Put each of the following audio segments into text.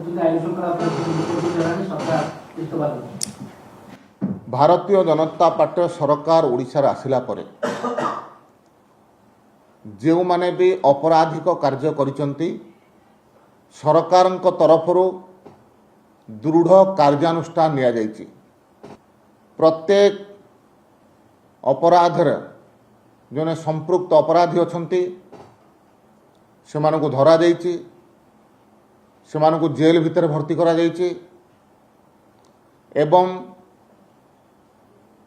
କହୁଛନ୍ତି, ଆଇନ ଶୃଙ୍ଖଳା ପରିସ୍ଥିତି ବିପର୍ଯ୍ୟସ୍ତ ହେଲାଣି, ସରକାର ଇସ୍ତଫା ଦେଉଛନ୍ତି। ଭାରତୀୟ ଜନତା ପାର୍ଟିର ସରକାର ଓଡ଼ିଶାରେ ଆସିଲା ପରେ ଯେଉଁମାନେ ବି ଅପରାଧିକ କାର୍ଯ୍ୟ କରିଛନ୍ତି, ସରକାରଙ୍କ ତରଫରୁ ଦୃଢ଼ କାର୍ଯ୍ୟାନୁଷ୍ଠାନ ନିଆଯାଇଛି। ପ୍ରତ୍ୟେକ ଅପରାଧରେ ଜଣେ ସମ୍ପୃକ୍ତ ଅପରାଧୀ ଅଛନ୍ତି, ସେମାନଙ୍କୁ ଧରାଯାଇଛି, ସେମାନଙ୍କୁ ଜେଲ୍ ଭିତରେ ଭର୍ତ୍ତି କରାଯାଇଛି ଏବଂ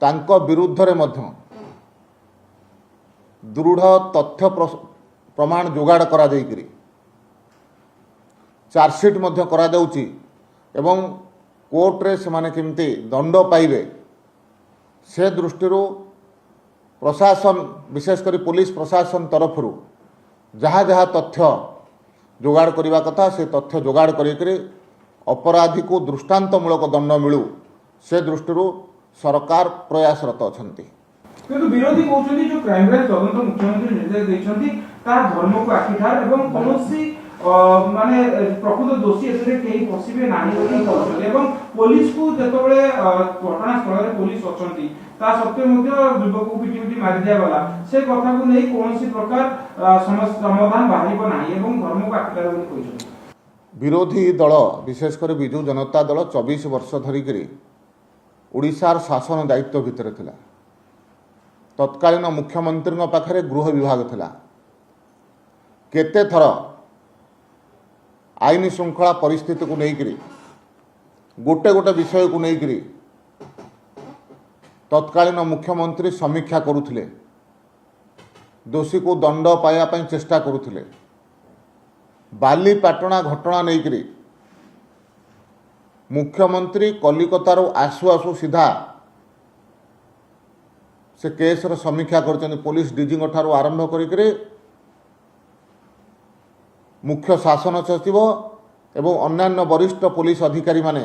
ତାଙ୍କ ବିରୁଦ୍ଧରେ ମଧ୍ୟ ଦୃଢ଼ ତଥ୍ୟ ପ୍ରମାଣ ଯୋଗାଡ଼ କରାଯାଇକରି ଚାର୍ଜସିଟ୍ ମଧ୍ୟ କରାଯାଉଛି ଏବଂ କୋର୍ଟରେ ସେମାନେ କେମିତି ଦଣ୍ଡ ପାଇବେ, ସେ ଦୃଷ୍ଟିରୁ ପ୍ରଶାସନ, ବିଶେଷ କରି ପୋଲିସ ପ୍ରଶାସନ ତରଫରୁ ଯାହା ଯାହା ତଥ୍ୟ ଯୋଗାଡ଼ କରିବା କଥା, ସେ ତଥ୍ୟ ଯୋଗାଡ଼ କରିକରି ଅପରାଧୀକୁ ଦୃଷ୍ଟାନ୍ତମୂଳକ ଦଣ୍ଡ ମିଳୁ, ସେ ଦୃଷ୍ଟିରୁ ସରକାର ପ୍ରୟାସରତ ଅଛନ୍ତି। କିନ୍ତୁ ବିରୋଧୀ କହୁଛନ୍ତି, ଯୋଉ କ୍ରାଇମବ୍ରାଞ୍ଚ ତଦନ୍ତ ମୁଖ୍ୟମନ୍ତ୍ରୀ ନିର୍ଦ୍ଦେଶ ଦେଇଛନ୍ତି, ତାହା ଧର୍ମକୁ ଆଖିଠାର ଏବଂ କୌଣସି ମାନେ ପ୍ରକୃତ ଦୋଷୀ ଏଥିରେ କେହି ଫସିବେ ନାହିଁ ବୋଲି କହୁଛନ୍ତି। ଏବଂ ପୋଲିସକୁ ଯେତେବେଳେ ଘଟଣାସ୍ଥଳରେ ପୋଲିସ ଅଛନ୍ତି, ତା ସତ୍ତ୍ୱେ ମଧ୍ୟ ଯୁବକକୁ ପିଟି ପିଟି ମାରି ଦିଆଗଲା, ସେ କଥାକୁ ନେଇ କୌଣସି ପ୍ରକାର ସମାଧାନ ବାହାରିବ ନାହିଁ ଏବଂ ଧର୍ମକୁ ଆଖିଠାର ବୋଲି କହିଛନ୍ତି। ବିରୋଧୀ ଦଳ, ବିଶେଷ କରି ବିଜୁ ଜନତା ଦଳ, 24 ବର୍ଷ ଧରିକିରି ଓଡ଼ିଶାର ଶାସନ ଦାୟିତ୍ୱ ଭିତରେ ଥିଲା। ତତ୍କାଳୀନ ମୁଖ୍ୟମନ୍ତ୍ରୀଙ୍କ ପାଖରେ ଗୃହ ବିଭାଗ ଥିଲା। କେତେ ଥର ଆଇନ ଶୃଙ୍ଖଳା ପରିସ୍ଥିତିକୁ ନେଇକରି, ଗୋଟେ ଗୋଟେ ବିଷୟକୁ ନେଇକରି ତତ୍କାଳୀନ ମୁଖ୍ୟମନ୍ତ୍ରୀ ସମୀକ୍ଷା କରୁଥିଲେ, ଦୋଷୀକୁ ଦଣ୍ଡ ପାଇବା ପାଇଁ ଚେଷ୍ଟା କରୁଥିଲେ। ବାଲିପାଟଣା ଘଟଣା ନେଇକରି ମୁଖ୍ୟମନ୍ତ୍ରୀ କଲିକତାରୁ ଆସୁ ଆସୁ ସିଧା ସେ କେସ୍ର ସମୀକ୍ଷା କରିଛନ୍ତି। ପୋଲିସ ଡିଜିଙ୍କ ଠାରୁ ଆରମ୍ଭ କରିକରି ମୁଖ୍ୟ ଶାସନ ସଚିବ ଏବଂ ଅନ୍ୟାନ୍ୟ ବରିଷ୍ଠ ପୋଲିସ ଅଧିକାରୀମାନେ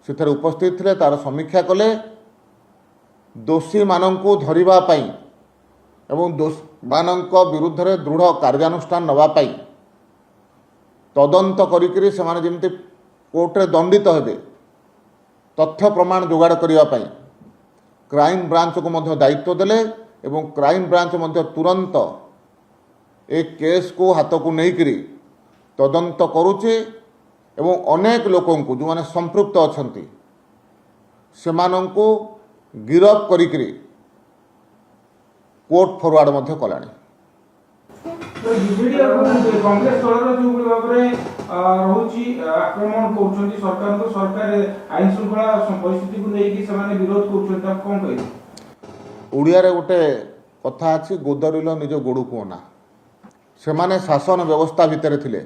ସେଥିରେ ଉପସ୍ଥିତ ଥିଲେ, ତାର ସମୀକ୍ଷା କଲେ। ଦୋଷୀମାନଙ୍କୁ ଧରିବା ପାଇଁ ଏବଂ ଦୋଷୀମାନଙ୍କ ବିରୁଦ୍ଧରେ ଦୃଢ଼ କାର୍ଯ୍ୟାନୁଷ୍ଠାନ ନେବା ପାଇଁ, ତଦନ୍ତ କରିକରି ସେମାନେ ଯେମିତି କୋର୍ଟରେ ଦଣ୍ଡିତ ହେବେ, ତଥ୍ୟ ପ୍ରମାଣ ଯୋଗାଡ଼ କରିବା ପାଇଁ କ୍ରାଇମ୍ ବ୍ରାଞ୍ଚକୁ ମଧ୍ୟ ଦାୟିତ୍ୱ ଦେଲେ ଏବଂ କ୍ରାଇମ୍ ବ୍ରାଞ୍ଚ ମଧ୍ୟ ତୁରନ୍ତ ଏ କେସ୍କୁ ହାତକୁ ନେଇକରି ତଦନ୍ତ କରୁଛି ଏବଂ ଅନେକ ଲୋକଙ୍କୁ, ଯେଉଁମାନେ ସମ୍ପୃକ୍ତ ଅଛନ୍ତି, ସେମାନଙ୍କୁ ଗିରଫ କରିକରି କୋର୍ଟ ଫରୱାର୍ଡ଼ ମଧ୍ୟ କଲାଣି। ତ ବିଜେଡି ଏବଂ କଂଗ୍ରେସ ଦଳର ଯୋଉଭଳି ଭାବରେ ରହୁଛି, ଆକ୍ରମଣ କରୁଛନ୍ତି ସରକାରଙ୍କୁ, ସରକାର ଆଇନ ଶୃଙ୍ଖଳା ପରିସ୍ଥିତିକୁ ନେଇକି ସେମାନେ ବିରୋଧ କରୁଛନ୍ତି, ତାକୁ କଣ କହିବେ? ଓଡ଼ିଆରେ ଗୋଟେ କଥା ଅଛି, "ଗୋଦରିଲ ନିଜ ଗୋଡ଼କୁ ଅନା"। ସେମାନେ ଶାସନ ବ୍ୟବସ୍ଥା ଭିତରେ ଥିଲେ।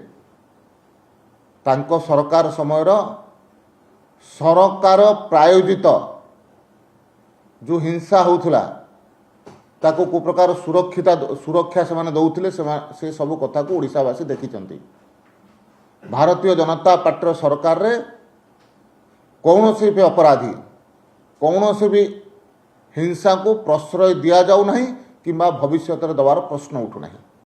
ତାଙ୍କ ସରକାର ସମୟର ସରକାର ପ୍ରାୟୋଜିତ ଯେଉଁ ହିଂସା ହେଉଥିଲା, ତାକୁ କେଉଁ ପ୍ରକାର ସୁରକ୍ଷା ସେମାନେ ଦେଉଥିଲେ, ସେମାନେ ସେ ସବୁ କଥାକୁ ଓଡ଼ିଶାବାସୀ ଦେଖିଛନ୍ତି। ଭାରତୀୟ ଜନତା ପାର୍ଟିର ସରକାରରେ କୌଣସି ବି ଅପରାଧୀ, କୌଣସି ବି ହିଂସାକୁ ପ୍ରଶ୍ରୟ ଦିଆଯାଉ ନାହିଁ କିମ୍ବା ଭବିଷ୍ୟତରେ ଦେବାର ପ୍ରଶ୍ନ ଉଠୁନାହିଁ।